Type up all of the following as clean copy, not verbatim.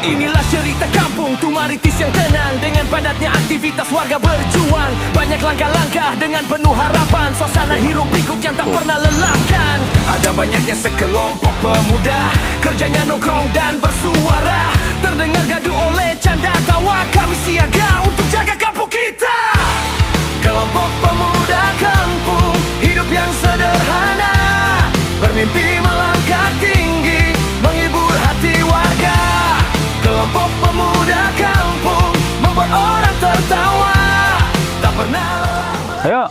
Inilah cerita kampung Tumaritis yang tenang, dengan padatnya aktivitas warga berjuang. Banyak langkah-langkah dengan penuh harapan, suasana hiruk pikuk yang tak pernah lelahkan. Ada banyaknya sekelompok pemuda, kerjanya nongkrong dan bersuara. Terdengar gaduh oleh canda tawa, kami siaga untuk jaga kampung kita. Kelompok pemuda kampung, hidup yang sederhana, bermimpi melangkah tinggi, menghibur hati warga. Kelompok pemuda kampung, membuat orang tertawa, tak pernah. Ayo.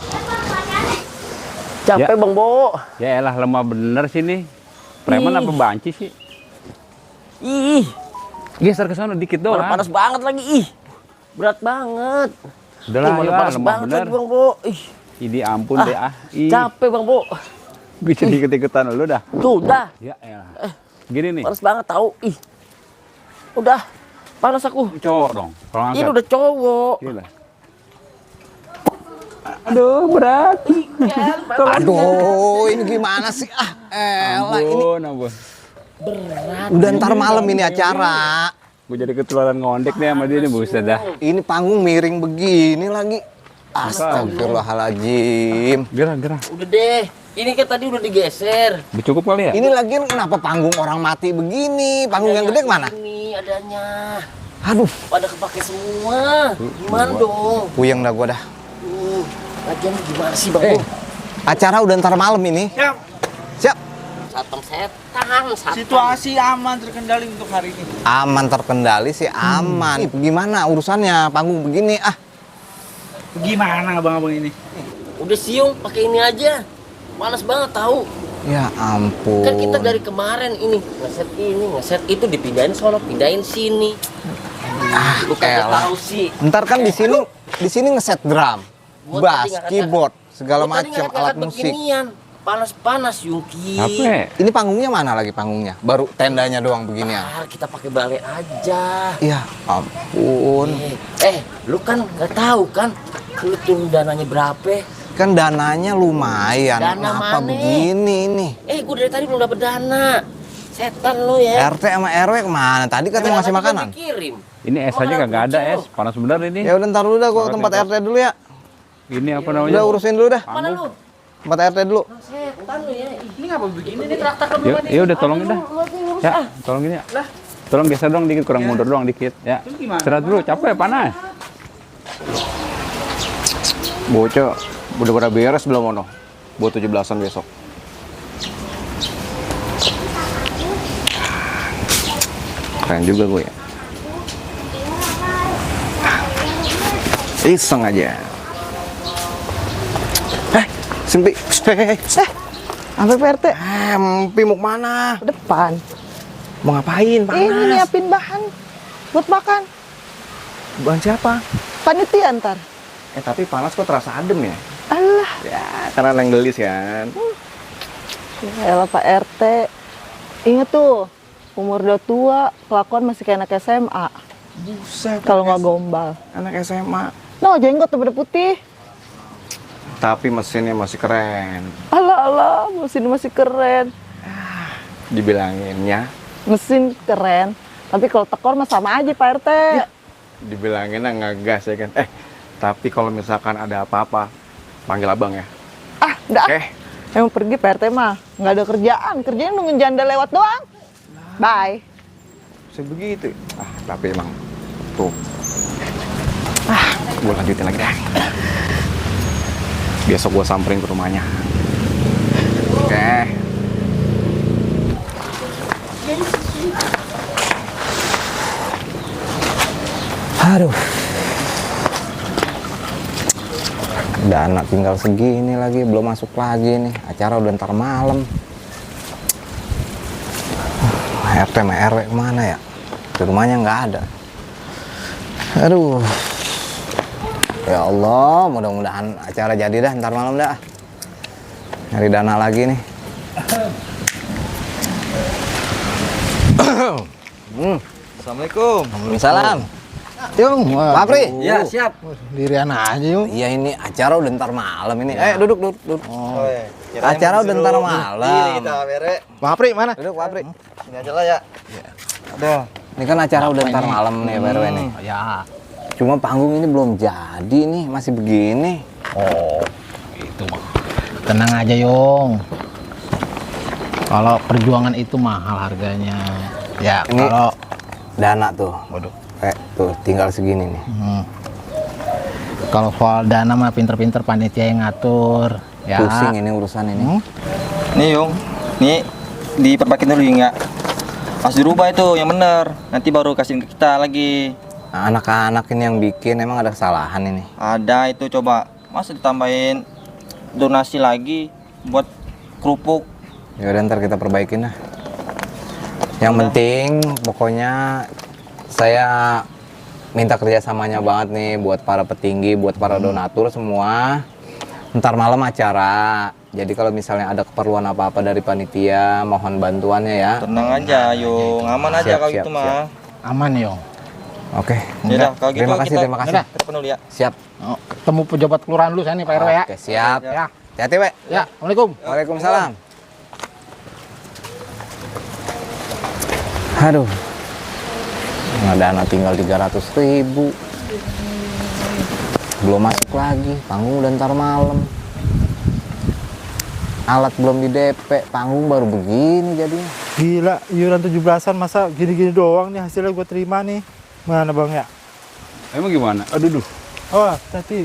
Capek Ya. Bang Bo. Ya elah, lemah bener sini. Preman apa banci sih? Ih, Geser ke sana dikit doang. panas banget lagi. Ih, berat banget. Udah lah, ayo, panas lemah banget bener. lagi Bang Bo. Ih, Ini ampun deh ah. Ih, capek Bang Bo. bisa dikit-ikutan lu dah. Tuh, udah. Ya elah. Gini nih. Panas banget tahu. Ih. Udah. Panas aku. Cowok dong. Tolong Ini angkat. udah cowok. Gila. Aduh, berat. Aduh, ini gimana sih? Elah, ini Ampun. udah ntar malam ini acara. Gue jadi ketularan ngondek nih sama dia nih, buset dah. Ini panggung miring begini lagi. Astagfirullahaladzim. Gerah. Udah deh. Ini kan tadi udah digeser. Udah cukup kali ya? Ini lagi kenapa panggung orang mati begini? Panggung yang gede kemana? Ini adanya. Aduh, Pada kepake semua. Gimana dong? puyeng dah gua dah. Lagian gimana sih Bang Eh, Bo? acara udah ntar malam ini. Ya, Siap. Satpam setan. situasi aman terkendali untuk hari ini. Aman terkendali sih aman. Gimana urusannya panggung begini? Gimana abang-abang ini? Udah siung, pakai ini aja. Panas banget tahu. Ya ampun. Kan kita dari kemarin ini ngeset itu dipindahin sono, pindahin sini. Lu kagak elah. tahu sih. Ntar kan di sini ngeset drum, Gua bass, tadi ngangkat- keyboard, segala Gua tadi macam ngangkat alat musik. beginian. Panas-panas Yungki. Apa ya? Ini panggungnya mana lagi panggungnya? Baru tendanya doang beginian. Kita pakai balai aja. Ya ampun. Lu kan nggak tahu kan? Lu turun dananya berapa? Kan dananya lumayan. Dana Kenapa mana? begini ini? Gue dari tadi belum dapet dana. Setan lu ya. RT sama RW kemana? Tadi katanya masih makanan. Dikirim. Ini es aja kagak ada es. Panas bener ini. Ya udah ntar dulu dah gua ke tempat RT dulu ya. Ini apa namanya? Udah urusin dulu dah. Mana lu? Tempat RT dulu. Setan lu ya. Ini ngapa begini? Ini traktor lu Yuk, ya udah tolongin dah. Ya, tolongin ya. Tolong geser dong dikit, kurang mundur doang dikit. Ya. Terus gimana? Istirahat dulu, capek, panas. Bocah, udah pada beres belum ono? Buat 17-an besok. Keren juga gue ya. Iseng aja. Simpi. Apa Pak RT? Empi mau kemana? Depan. Mau ngapain? Ini Panas. nyiapin bahan buat makan. Bahan siapa? Panitia ntar. Tapi panas kok terasa adem ya? Alah, Ya, karena yang gelis kan. ya elah Pak RT. Ingat tuh, umur udah tua, kelakuan masih kayak anak SMA. Buset. Kalau nggak gombal. Anak SMA. No, jenggot udah putih. Tapi mesinnya masih keren. Alah, mesin masih keren. Dibilanginnya. Mesin keren. Tapi kalau tekor mah sama aja Pak RT. Dibilanginnya ngegas ya kan. Tapi kalau misalkan ada apa-apa, panggil abang ya. Udah. Oke. Emang pergi Pak RT mah. Nggak ada kerjaan. Kerjanya nungguin janda lewat doang. Bye. Sebegitu. Tapi emang tuh. Gue lanjutin lagi dah. Besok gue samperin ke rumahnya. Oke. Aduh. Dana tinggal segini lagi, belum masuk lagi nih. Acara udah ntar malam. RT sama RW kemana ya? Di rumahnya nggak ada. Aduh. Ya Allah, mudah-mudahan acara jadi dah ntar malam dah. Nyari dana lagi nih. Assalamualaikum. Waalaikumsalam. Yung, Pak Pri. Ya, siap. dirian aja yung. Iya ini acara udah ntar malam ini. Duduk. Oh, iya. Acara udah ntar malam. Bere. Pak Pri mana? Duduk Pak Pri. Ini aja lah ya. Aduh, Ini kan acara udah ntar malam nih Pak RW nih. Ya. Cuma panggung ini belum jadi nih, masih begini. Oh, itu mah. Tenang aja, Yung. Kalau perjuangan itu mahal harganya. Ya, Ini kalau dana tuh. waduh. Tuh tinggal segini nih. Kalau soal dana mah pinter-pinter panitia yang ngatur. Ya. Pusing ini urusan ini. Nih Yung, nih diperbaikin dulu ya. Pas dirubah itu yang bener. Nanti baru kasihin ke kita lagi. Nah, anak-anak ini yang bikin emang ada kesalahan ini. Ada itu coba. Masa ditambahin donasi lagi buat kerupuk. Ya udah ntar kita perbaikin lah. Yang penting pokoknya saya minta kerjasamanya banget nih buat para petinggi, buat para donatur semua. Ntar malam acara. Jadi kalau misalnya ada keperluan apa-apa dari panitia, mohon bantuannya ya. Tenang aja Yung, aman aja Siap, kalau siap, gitu mah. Aman, Yung. Oke. Yaudah, kalau gitu Terima kasih, kita, terima kasih. Yaudah. Kita penuh ya. Siap. Oh, ketemu pejabat kelurahan dulu saya nih Pak RW ya. Oke, siap. Ya. Hati-hati, Wek. Ya, Assalamualaikum. Waalaikumsalam. Aduh. Nggak dana tinggal 300.000. Belum masuk lagi, panggung udah ntar malam. Alat belum di DP, panggung baru begini jadinya. Gila, iuran 17-an masa gini-gini doang nih hasilnya gue terima nih. Mana bang ya? Emang gimana? Aduh, duh. Oh, tadi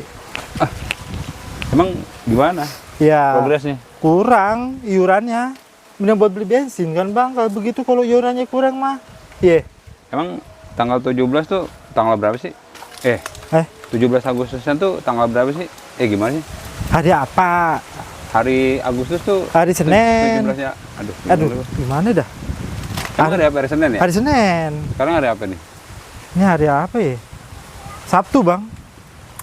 Emang gimana ya progresnya? kurang iurannya. Mending buat beli bensin kan bang, kalau begitu kalau iurannya kurang mah. Iya. Emang tanggal 17 tuh tanggal berapa sih? 17 Agustusan tuh tanggal berapa sih? Gimana sih? Hari apa? Hari Agustus tuh Hari Senin. 17 ya. Aduh, gimana dah? Sekarang hari apa? Hari Senin ya? Hari Senin. Sekarang hari apa nih? Ini hari apa ya? Sabtu bang.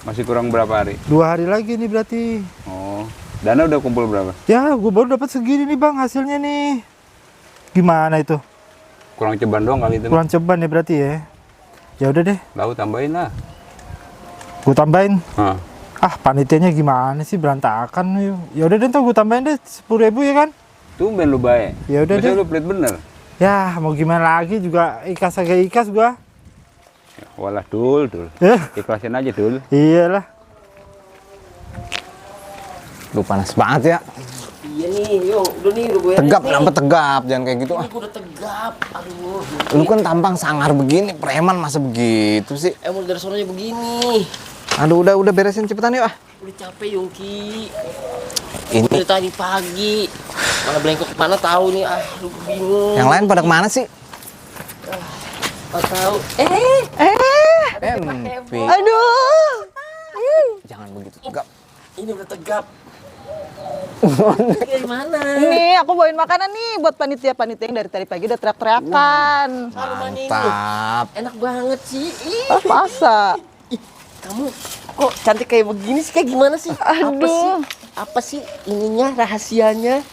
Masih kurang berapa hari? 2 hari lagi nih berarti. Oh, dana udah kumpul berapa? Ya, gue baru dapat segini nih bang hasilnya nih. Gimana itu? Kurang ceban doang kali itu. Kurang ceban ya berarti ya. Ya udah deh, Lalu tambahin lah. gue tambahin. Hah. Ah, panitianya gimana sih berantakan. Ya udah deh, ntar gue tambahin deh 10.000 ya kan? Tumben lu baik. Ya udah Biasanya deh. lu pelit bener. Ya, mau gimana lagi juga ikas agak ikas gua. Walah dul. Ya, Ikhlasin aja dul. iyalah. Lu panas banget ya. Iya nih, Yung, udah nih, udah gue Tegap, kenapa tegap? Jangan kayak gitu ah. Ini gue udah tegap, aduh. Lu kan tampang sangar begini, preman masa begitu sih? Emang dari sononya begini. Aduh, udah beresin cepetan yuk ah. Udah capek Yungki. Ini Dari tadi pagi. Mana belengkok kemana tahu nih, lu bingung. yang lain pada kemana sih? Nggak tahu. Empi. Aduh. Jangan begitu tegap. Ini udah tegap. Dari mana? Nih, aku bawain makanan nih buat panitia-panitia yang dari tadi pagi udah teriak-teriakan. Rumahnya ini. Mantap. Enak banget sih. Ah, masa? Ih, kamu kok cantik kayak begini sih? Kayak gimana sih? Aduh. Apa sih ininya, rahasianya?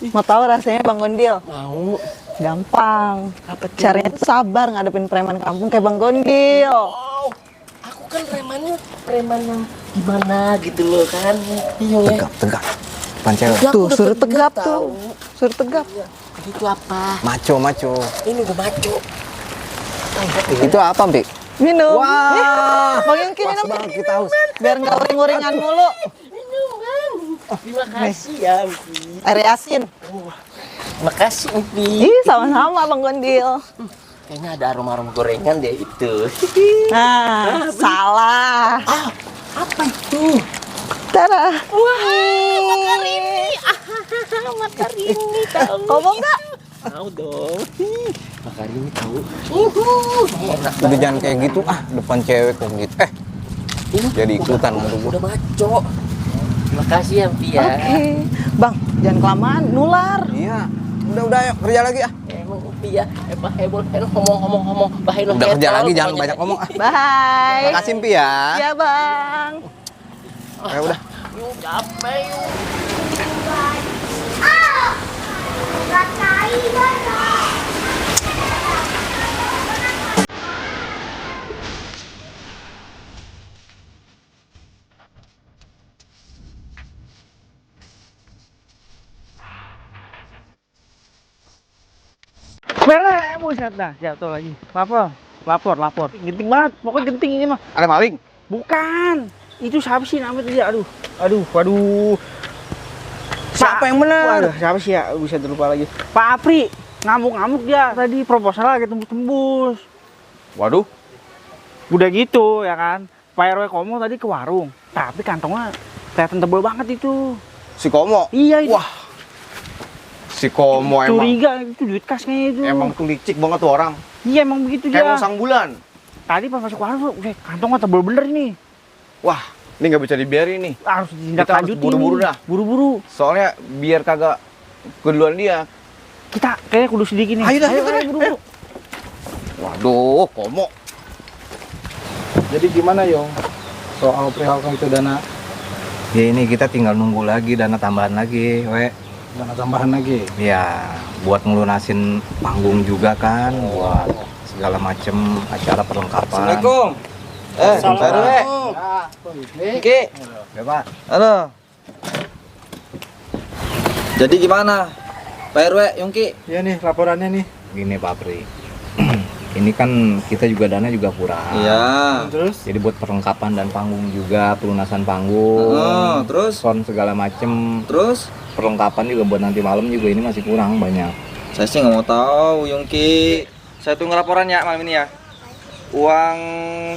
Mau tahu rasanya Bang Gondil? Mau. Gampang. Apa tuh? Caranya tuh sabar ngadepin preman kampung kayak Bang Gondil. Wow, aku kan preman yang gimana gitu loh kan. Iya ya. Tegap. Depan cewek. Aku Tuh, udah suruh tegap tahu. tuh. Suruh tegap. Itu apa? Maco. Ini udah maco. Itu apa, Mpi? Minum. Wah. Bang Yungki Pas minum. banget kita haus. Biar nggak uring-uringan mulu. Minum kan. Terima kasih ya, Mpi. Air Yasin. Terima kasih, Mpi. Ih, sama-sama Bang Gondil. Kayaknya ada aroma-aroma gorengan deh itu. Nah, salah. Apa itu? Tara. Makarini. Makarini tahu. Kau mau nggak? Tahu dong. Makarini tahu. Enak Udah jangan kayak gitu ah, depan cewek kayak gitu. Ini Jadi ikutan nanti gua. udah maco. Terima kasih ya, Mpi ya. Oke. Bang, jangan kelamaan, nular. Iya. Udah yuk kerja lagi ah. Emang Mpi ya, heboh ngomong bahaya Udah kerja lagi jangan banyak ngomong ah. Bye. Makasih Mpi ya. Ya, Bang. Ya udah. Yuk, capek yuk. Merah, buset dah, jatuh lagi. Lapor. Genting banget, pokoknya genting ini mah. Ada maling? Bukan. Itu siapa sih namanya tadi? Waduh. Siapa yang benar? Waduh, siapa sih ya? Bisa lupa lagi. Pak Apri, ngamuk-ngamuk dia. Tadi proposal lagi tembus-tembus. Waduh. Udah gitu ya kan. Pak RW Komo tadi ke warung. Tapi kantongnya kelihatan tebel banget itu. Si Komo? Iya itu. Wah. Si Komo emang. Curiga itu duit kas kayaknya itu. Emang tuh licik banget tuh orang. Iya emang begitu dia. Kayak sang bulan. Tadi pas masuk warung, kantongnya tebel bener ini. Wah, ini nggak bisa dibiarin nih. Harus Kita harus lanjutin. buru-buru dah. Buru-buru. Soalnya biar kagak keduluan dia. Kita kayaknya kudu sedikit nih. Ayo dah, buru-buru. Waduh, Komo. Jadi gimana Yong? Soal perihal itu dana Ya ini kita tinggal nunggu lagi dana tambahan lagi, tambahan lagi. Ya, buat ngelunasin panggung juga kan, buat segala macem acara perlengkapan. Assalamualaikum. Pak RW. Ki. Ya, Pak. Halo. Jadi gimana? Pak RW, Yongki? Ya nih laporannya nih. Gini Pak Pri. Ini kan kita juga dana juga kurang. Iya. Terus? Jadi buat perlengkapan dan panggung juga, pelunasan panggung. Terus? Sound segala macem. Terus? Perlengkapan juga buat nanti malam juga ini masih kurang banyak. Saya sih nggak mau tahu, Yongki. Saya tunggu laporannya malam ini ya. Uang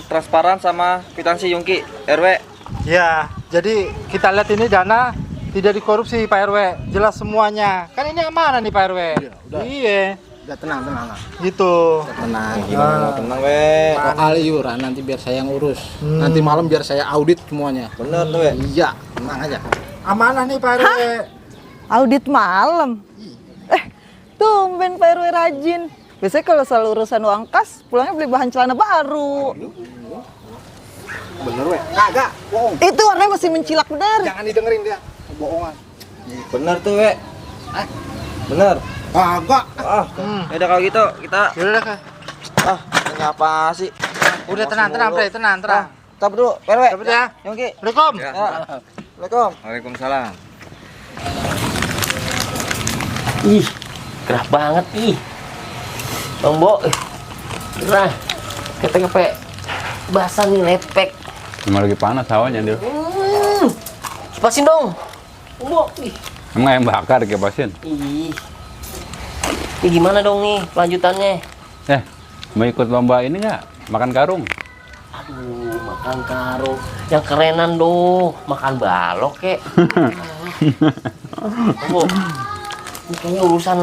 transparan sama kwitansi Yongki, RW. Ya, jadi kita lihat ini dana tidak dikorupsi Pak RW. Jelas semuanya. Kan ini amanah nih Pak RW. Iya. Udah tenang. Gitu. Tenang. Gimana mau tenang, we? Soal iuran nanti biar saya ngurus. Nanti malam biar saya audit semuanya. Bener tuh, we. Iya, tenang aja. Amanah nih Pak RW. Audit malam. Tumben Pak RW rajin. Biasanya kalau soal urusan uang kas, pulangnya beli bahan celana baru. Bener we. Kagak, bohong. Itu warnanya masih mencilak benar. Jangan didengerin dia. Bohongan. Bener tuh, we. Bener. Kagak. Ya udah kalau gitu kita Yaudah Kak. ini apa sih? Udah tenang, Pre, tenang. Tab dulu, RW. Cepet ya. Yongki. Assalamualaikum. Ya. Assalamualaikum. Waalaikumsalam. Ih, gerah banget ih. Bang Bo, gerah. Kepe basah nih lepek. Emang lagi panas hawanya dia. Kipasin dong. Bang Bo, ih. Emang ayam bakar kipasin. Ih. Ini gimana dong nih lanjutannya? Mau ikut lomba ini nggak? Makan karung. Aduh, makan karung. Yang kerenan dong. Makan balok kek. Bu, ini kayaknya urusan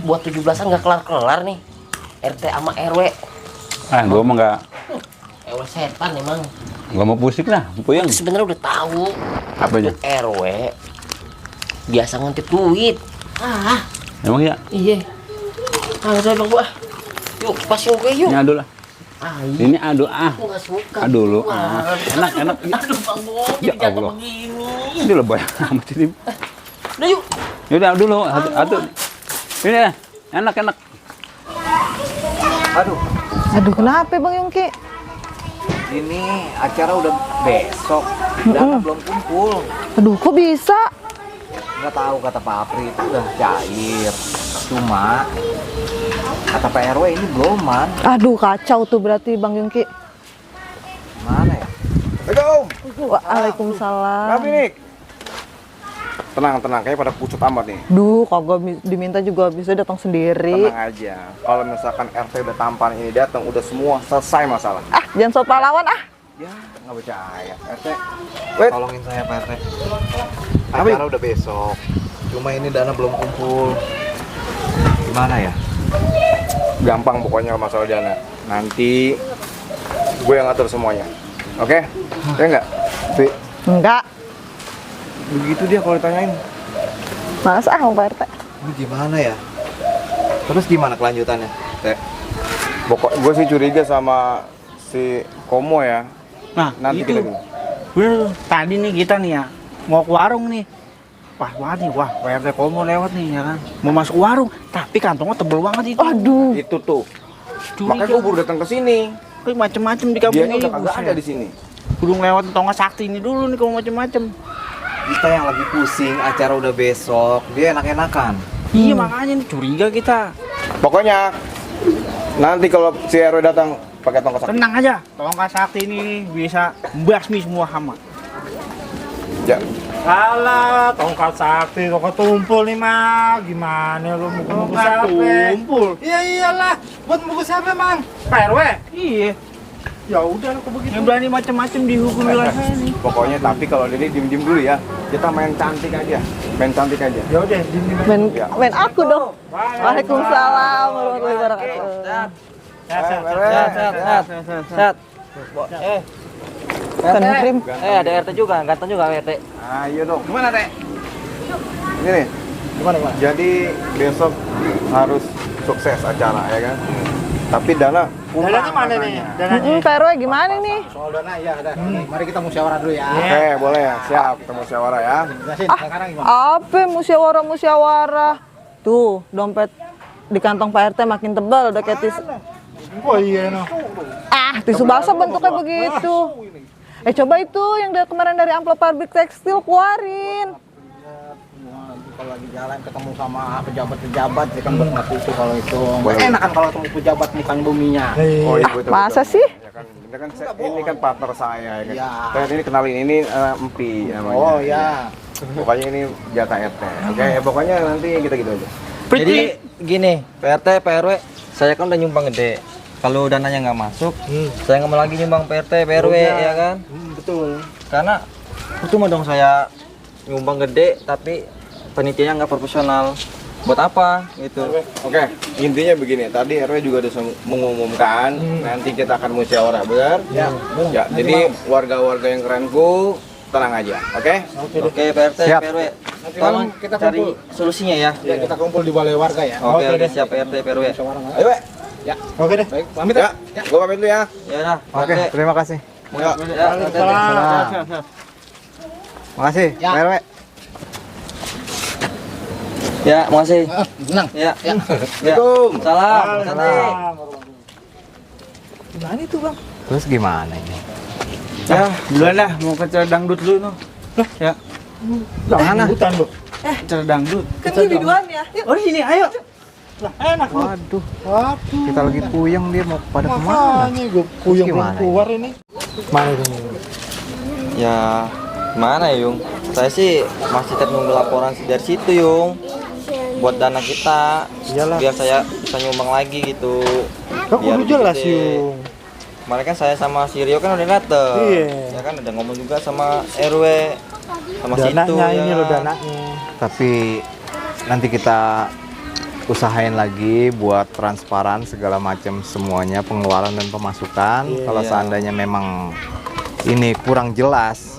buat 17-an nggak kelar-kelar nih. RT sama RW. Gua mah nggak RW setan emang. mau pusing lah, puyeng. Itu sebenarnya udah tahu. Apanya? RW biasa ngintip duit. Emang ya? Iya. Udah Bang Bu. Yuk, kipasin gue yuk. Ini adu lah. Iya. Ini adu Aku nggak suka. Adu lu. Enak. Aduh Bang Bo, Ya jadi jatuh Allah. begini. Ini lebay amat ini. Udah yuk. Yaudah adu lu, adu. Ini enak. Aduh, kenapa Bang Yongki? Ini acara udah besok. Dana belum kumpul. Aduh, kok bisa? Nggak tahu kata Pak Apri itu udah cair. Cuma kata Pak RW ini beloman. Aduh, kacau tuh berarti Bang Yongki. Mana ya? Waalaikumsalam. nih? Tenang, kayaknya pada pucuk amat nih. Duh, kagak diminta juga bisa datang sendiri. Tenang aja. Kalau misalkan RT udah tampan ini datang, udah semua selesai masalah. Jangan sok pahlawan ah. Ya, nggak percaya. RT, Tolongin saya Pak RT. Acara udah besok. Cuma ini dana belum kumpul. Gimana ya? gampang pokoknya masalah dana. Nanti gue yang ngatur semuanya. Oke? Ya enggak? Enggak. Begitu dia kalau ditanyain. Males ah Pak RT. Ini gimana ya? Terus gimana kelanjutannya? Pokok gue sih curiga sama si Komo ya. Nah, Nanti itu. kita gini. Bener, tadi nih kita nih ya, mau ke warung nih. Wah, banget nih, wah, PRT Komo lewat nih ya kan. Mau masuk warung, tapi kantongnya tebel banget itu. Aduh. Itu tuh. Curiga. Makanya gue baru datang ke sini. Kayak macem-macem di kampung Dia ini. udah kagak ada di sini. Kudu lewat tonga sakti ini dulu nih kalau macem-macem. Kita yang lagi pusing, acara udah besok, dia enak-enakan. Iya makanya nih curiga kita. Pokoknya nanti kalau si RW datang pakai tongkat sakti. Tenang aja, tongkat sakti ini bisa membasmi semua hama. Ya. Alah, tongkat sakti, tongkat tumpul nih mah. Gimana lu mau siapa? Tumpul. Iya iyalah, buat mau siapa mang? Pak RW. Iya. Ya udah kalau begitu. Yang berani macam-macam dihukum wilayah ini. Pokoknya tapi kalau ini diem dulu ya. Kita main cantik aja. Main cantik aja. Ya udah, diem. Main aku dong. Waalaikumsalam warahmatullahi wabarakatuh. Sehat. Kan Krim. Ada RT juga, ganteng juga RT. Ayo dong. Gimana, Teh? Ini. Gimana? Jadi besok harus sukses acara ya kan. Tapi dana Dananya mana nih? Dananya. Pak RW gimana nih? Soal dana ya ada. Mari kita musyawarah dulu ya. Oke, boleh ya. Siap, kita musyawarah ya. Jelasin sekarang gimana? Apa musyawarah? Tuh, dompet di kantong Pak RT makin tebal udah kayak tisu. Oh iya no. Tisu basah bentuknya begitu. Coba itu yang kemarin dari amplop pabrik tekstil keluarin. Kalau lagi jalan ketemu sama pejabat-pejabat ya kan buat ngasih itu kalau itu. Enak kan kalau ketemu pejabat mukanya buminya. Oh iya betul. Masa sih? Ya kan, ini kan partner saya ya kan. Ya. Saya ini kenalin ini Empi namanya. Oh ya. Pokoknya ini jatah RT. Oke, pokoknya nanti kita gitu aja. Jadi gini, PRT, PRW, saya kan udah nyumbang gede. Kalau dananya nggak masuk, saya nggak mau lagi nyumbang PRT, PRW ya kan? Betul. Karena percuma dong saya nyumbang gede tapi penitiannya nggak profesional. Buat apa gitu? Oke, intinya begini. Tadi RW juga udah mengumumkan nanti kita akan musyawarah, benar? Ya. Ya, jadi warga-warga yang kerenku tenang aja, oke? Oke, PRT, Siap. PRW. Nanti Tolong kita cari kumpul. solusinya ya. Ya kita kumpul di balai warga ya. Oke, siap PRT, PRW. Ayo, Wek. Ya. Oke deh. Baik, pamit Ya, ya. gua pamit dulu ya. Ya nah, Oke, PRT. terima kasih. Ya. Ya, PRT. Makasih, Ya. Pak RW. Ya, makasih. Senang. Ya. Ya. Assalamualaikum. Salam. Santai. Gimana itu bang? Terus gimana ini? Ya, duluan lah mau ke acara dangdut dulu noh. Ya, Mana? Hutan lu. acara dangdut. Kan di duaan ya. Yuk. Oh sini, ayo. Lah enak lu. Waduh, Waduh. kita lagi puyeng dia mau pada kemana? Makanya gue puyeng belum gimana keluar ini. Mana ini? Ya, mana Yung? Saya sih masih tetap nunggu laporan dari situ Yung. Buat dana kita. Iyalah. Biar saya bisa nyumbang lagi gitu. Kok Biar kudu jelas gede. Yung. Kemarin kan saya sama si Rio kan udah dateng. Iya. Ya kan udah ngomong juga sama RW. Sama situ. Dananya ini ya lo kan. dananya. Tapi nanti kita usahain lagi buat transparan segala macam semuanya pengeluaran dan pemasukan. Kalau Iya. seandainya memang ini kurang jelas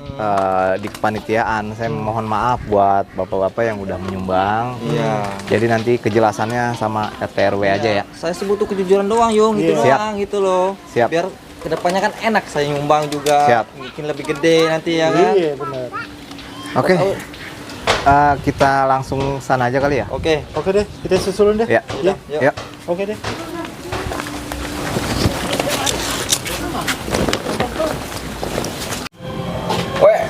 di kepanitiaan, saya mohon maaf buat bapak-bapak yang udah menyumbang. Iya. Jadi nanti kejelasannya sama RT RW aja ya. Saya sih butuh kejujuran doang Yung, gitu Siap. doang gitu loh. Siap. Biar kedepannya kan enak saya nyumbang juga. Siap. Bikin lebih gede nanti ya kan. Iya benar. Oke. Kita langsung sana aja kali ya. Oke. Oke deh, kita susulin deh. Ya. Ya. Yuk. Ya. Oke deh. Wek,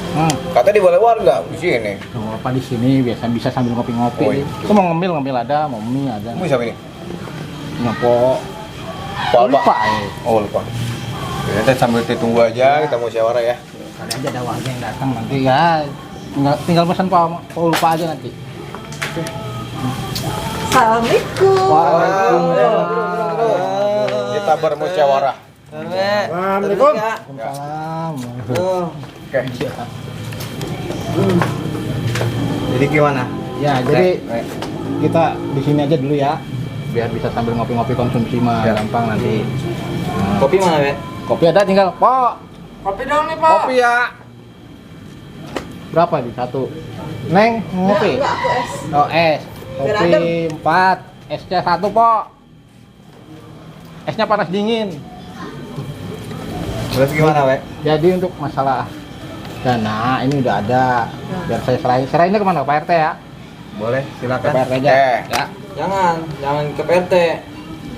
katanya di balai warga di sini. Tuh, apa di sini biasa bisa sambil ngopi-ngopi. Oh, iya. Itu mau ngemil ada, mau mie ada. Kamu siapa ini? Nyopo. Pak Lupa ya. Oh lupa. Kita sambil kita tunggu aja, kita musyawarah ya. Kali aja ada warga yang datang nanti ya. Tinggal pesan Pak lupa aja nanti. Assalamualaikum. Kita bermusyawarah. RW. Assalamualaikum. Waalaikumsalam. Oke. Jadi gimana? Ya, jadi kita di sini aja dulu ya. Biar bisa sambil ngopi-ngopi konsumsi mah gampang nanti. Kopi mana, Be? Kopi ada tinggal, Pak. Kopi dong nih, Pak. Kopi ya. Berapa di satu? Neng, ngopi? Enggak, aku es. Oh, es. Biar Kopi adem. 4, esnya 1, Pak. Esnya panas dingin. Terus gimana, Wek? Jadi untuk masalah dana ini udah ada. Biar saya serahin. Serahinnya kemana? Pak RT ya? Boleh, Ke silakan. Pak RT aja. Ya. Jangan ke PRT.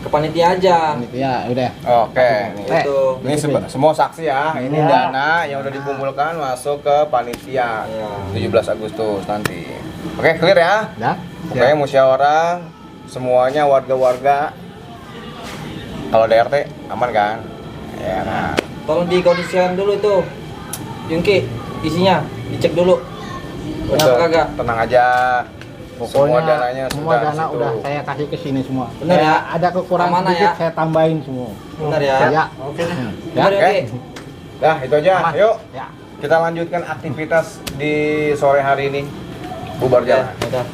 Ke panitia aja. Ini ya, udah. Oke. Itu. Ini semua saksi ya. Ini Iya. dana yang udah dikumpulkan masuk ke panitia Iya. 17 Agustus nanti. Oke, clear ya? Udah. Oke, musyawarah semuanya warga-warga kalau ada RT aman kan? Ya kan. Tolong dikondisikan dulu itu Yungki, isinya dicek dulu. Benar Betul. kagak? Tenang aja. Semua dananya semua sudah dana situ. udah saya kasih ke sini semua. Bener ya? Ada kekurangan Amanah sedikit ya? saya tambahin semua. Benar ya? Ya. Oke deh. Ya, Benar, oke. Yungki. Dah, itu aja. Aman. Yuk. Ya. Kita lanjutkan aktivitas di sore hari ini. Bubar Ya, jalan. udah.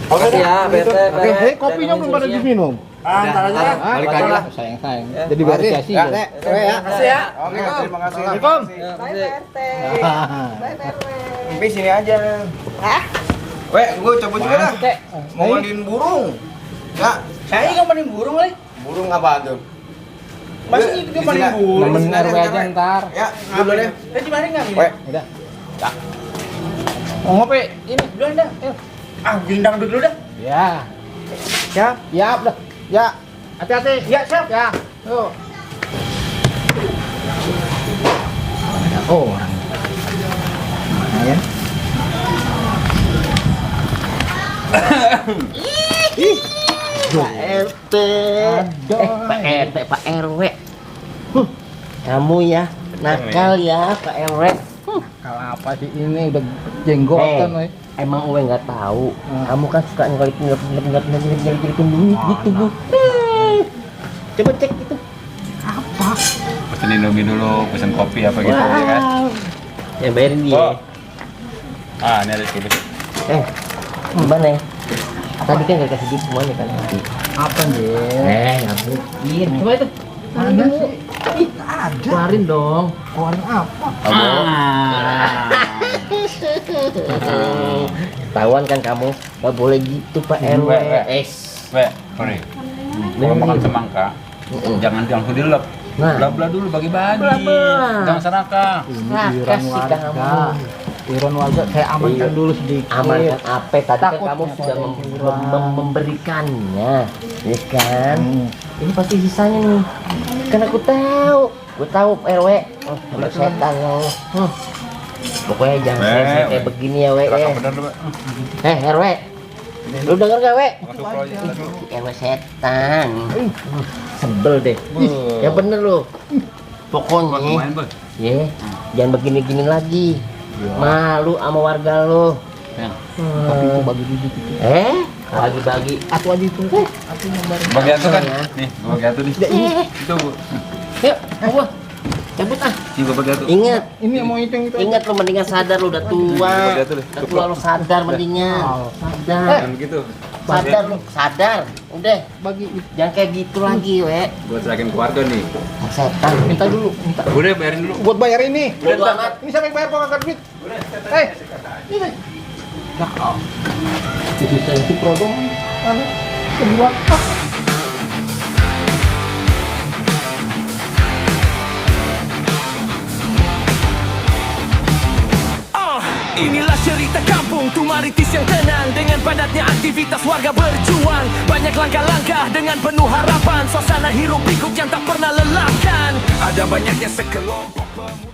Makasih ya, PT. Oke, kopinya belum pada diminum. Ntar aja. Balik lagi lah. Sayang. Ya. Jadi biar sia-sia. Ya. Makasih ya. Oke, terima kasih. Assalamualaikum. Ya, Bye makasih. PRT. Bye PRW. Tapi sini aja. Hah? Weh, gue cabut juga dah. Mau mandiin burung. Ya, Saya juga mainin burung kali. burung apa tuh? Masih Udah, ikut di mainin sini. burung. Nemen Di sini RW aja Weh. ntar. Ya, dulu deh. Di mana enggak ini? Weh, Udah. Mau ngopi? Ini duluan dah. Ayo. Ah, gendang dulu dah. Ya. Siap. Ya, udah. Ya. Hati-hati. Ya, siap. Ya. Yuk. Ada orang. Nah, ya. Pak RT. Pak RT, Pak RW. Kamu ya nakal ya Pak RW. Kalau apa sih ini udah jenggotan, weh. Emang Uwe nggak tahu. Kamu kan suka nyelip-nyelipin duit gitu, Bu. Coba cek itu. Pesen Indomie dulu, pesen kopi apa gitu ya kan. Ya bayarin dia. Oh. Ah, ini ada kopi. Gimana ya? Tadi kan gak kasih duit semuanya kan nanti. Apa nih? Nggak mungkin. Coba itu. Ada sih. Ada. Keluarin dong. Keluarin apa? Ketahuan kan kamu. Gak boleh gitu Pak RW. Weh, sorry. Kalau makan semangka, jangan langsung dilep. Nah. Belah-belah dulu bagi-bagi. Belah-belah. Jangan serakah. Ini Kasih iuran warga. kamu. Iuran warga saya amankan Iya. dulu sedikit. Amankan apa? Tadi kan Takut kamu nggak sudah ada iuran. memberikannya, ya kan? Ini pasti sisanya nih. Karena aku tahu, gue tahu RW. Oh, sama setan lo. Pokoknya jangan saya kayak begini ya, we. Serakah bener lu, Pak. RW. Lu denger gak, we? Masuk aja. RW setan. Sebel deh. Ya bener lu. Pokoknya, Main, Bos. ya, jangan begini-gini lagi. Malu sama warga lo. Tapi itu bagi duit itu. Bagi-bagi. Aku aja itu. Aku nyebarin. Bagi atu kan? Ya. Nih, gua bagi atu nih. Itu, Bu. Yuk, gua cabut ah. Nih, gua bagi atu. Ingat, Ini mau hitung itu. ingat lo mendingan sadar lo udah tua. Bagi atu deh. Udah tua lo sadar mendingan. Sadar. Jangan begitu. Sadar lo, sadar. Udah, Bagi jangan kayak gitu lagi, we. Gua serahin keluarga nih. Setan. minta dulu, minta. Udah bayarin dulu. Buat bayar ini. Bodo amat. Ini siapa yang bayar kok nggak duit? Ini. Nah, Itu sensi produk. Anu, kedua. Inilah cerita kampung Tumaritis yang tenang dengan padatnya aktivitas warga berjuang. Banyak langkah-langkah dengan penuh harapan. Suasana hiruk pikuk yang tak pernah lelahkan. Ada banyaknya sekelompok pemuda.